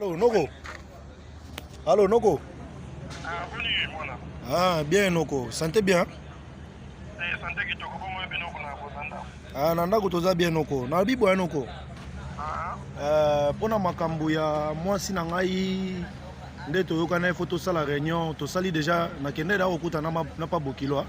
Allo noko. Allo noko. Ah, boni mwana. Ah, bien noko. Santé bien? Eh, santé kitoko bongo bino kuna bozanda. Ah, na ndako toza bien noko. Na bibo ya noko. Ah. Euh, pona makambo ya mwasi na ngai nde toyokana ye fo tosala réunion tosali déjà nakende da kokuta na, na pa bokilo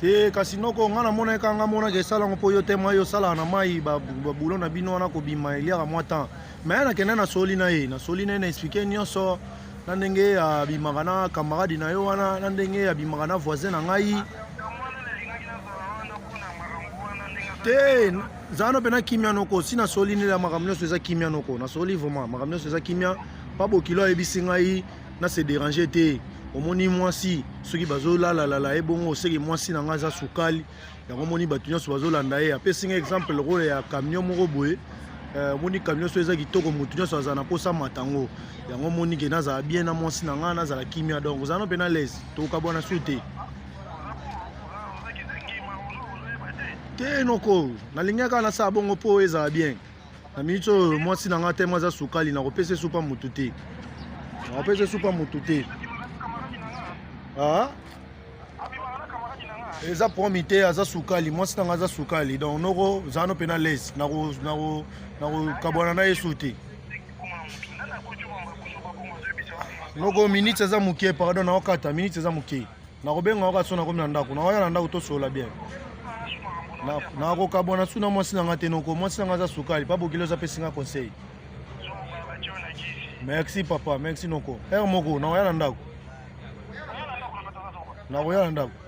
te kasi noko ngai namonaki kaka ngai monaki esala yango mpo yo te mwa yo osalaka na mai babulo na bino wana kobima eliaka mwa temps me nakende nasoli na ye nasoli na ye na explike nyonso na ndenge abimaka na camarade na yo wana na ndenge abimaka na voisin na ngai te zala no mpena kimia noko si nasoli nde makambo nyonso eza kimia noko nasoli vraiment makambo nyonso eza kimia pa bokilo ayebisi ngai na se déranger te omoni mwasi soki bazolalalala ye bongo oseki mwasi na ngai aza sukali yango omoni bato nyonso bazolanda ye apesi ngai exemple lokola ya camion moko boye eh, omoni camion so eza kitoko motu nyonso azala na mposa mata yango yango omoni ke nazala bien na mwasi na ngai nazala kimia donc ozala no mpe na lese tokabwana su te te noko nalingi kaka nasala bongo mpo ezala bien Na minute oyo mwasi na nga tellement aza sukali nakopesa esupa mutu te. Nakopesa esupa mutu te. Ah? Eza promis te aza sukali mwasi na nga aza sukali donc noko zala no pena l'aise nako nako nakokabwana na yesu te. Noko minute eza moke pardon naokata minute eza moke. Nakobenga yo kaka so nakomi na ndako nakoya na ndako tosolola bien nakokabwana su na mwasi na nga te noko mwasi na nga aza sukali pa bokili oza pesi nga conseil merci papa merci noko heure moko nakoya na ndako nakoya na ndako.